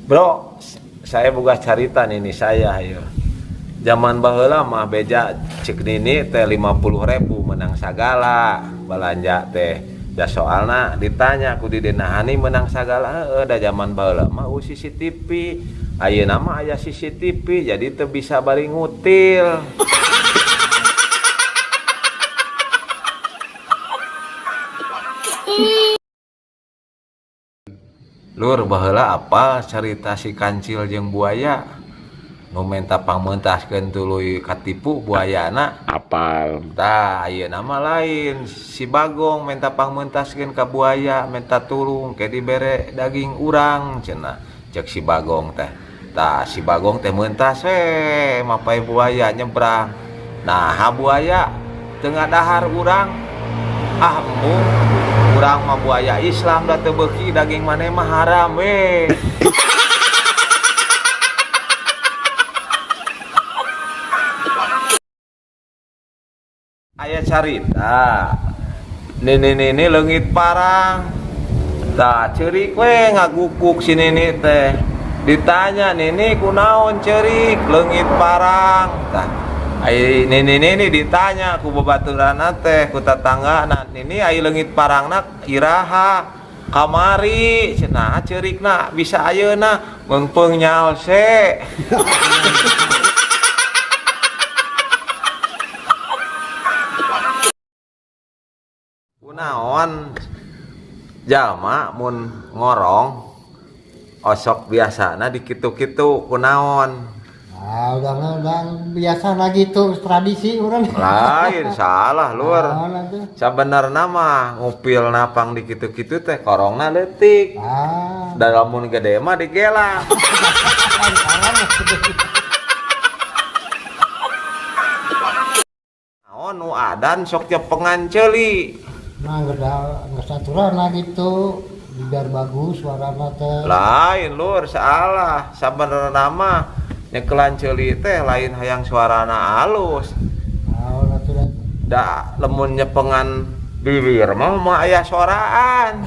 Bro, saya boga carita nini saya ya. Zaman baheula mah beja cek nini teh 50.000 menang sagala belanja teh. Da soalna ditanya ku Didinahani menang sagala, heueuh da zaman baheula mah eueuh CCTV. Ayeuna mah aya CCTV jadi teu bisa bari ngutil. Lur, baheula apa cerita si kancil jeung buaya nu menta pangmeuntaskeun tuluy katipu buayana? Apal. Tah, ayeuna mah lain, si Bagong menta pangmeuntaskeun ka buaya, menta tulung ke dibere daging urang cenah, cek si Bagong teh. Tah, si Bagong teh meuntas we mapai buaya nyebrang. Nah, ha buaya teu ngadahar urang, ah embung urang mah buaya Islam da teu beuki daging maneh mah haram we. Aya carita nini-nini leungit parang, tah ceurik we ngagukuk si nini teh. Ditanya, "Nini, kunaon ceurik?" "Leungit parang." Tah, ai nini-nini ditanya ku babaturanna teh, ku tatanggana, "Nini, ai leungit parangna iraha?" "Kamari." "Cenah ceurikna bisa ayeuna?" "Meungpeung nyalse." Kunaon jalma mun ngorong osok biasana dikitu-kitu, kunaon? Ah, udah biasa lagi tuh tradisi urang. Lain, salah, Lur. Naon atuh? Sabenerna mah ngupil napang di kitu-kitu teh korongna leutik. Ah. Da lamun gede mah digelang. Naon nu adan sok nyepengan ceuli? Nah, geus aturan lah gitu. Biar bagus suarana teh. Lain, Lur, salah. Sabenerna mah nyekelan ceuli teh lain hayang suarana alus. Naon atuh da? Da lamun nyepengan bibir mah mah aya soraan.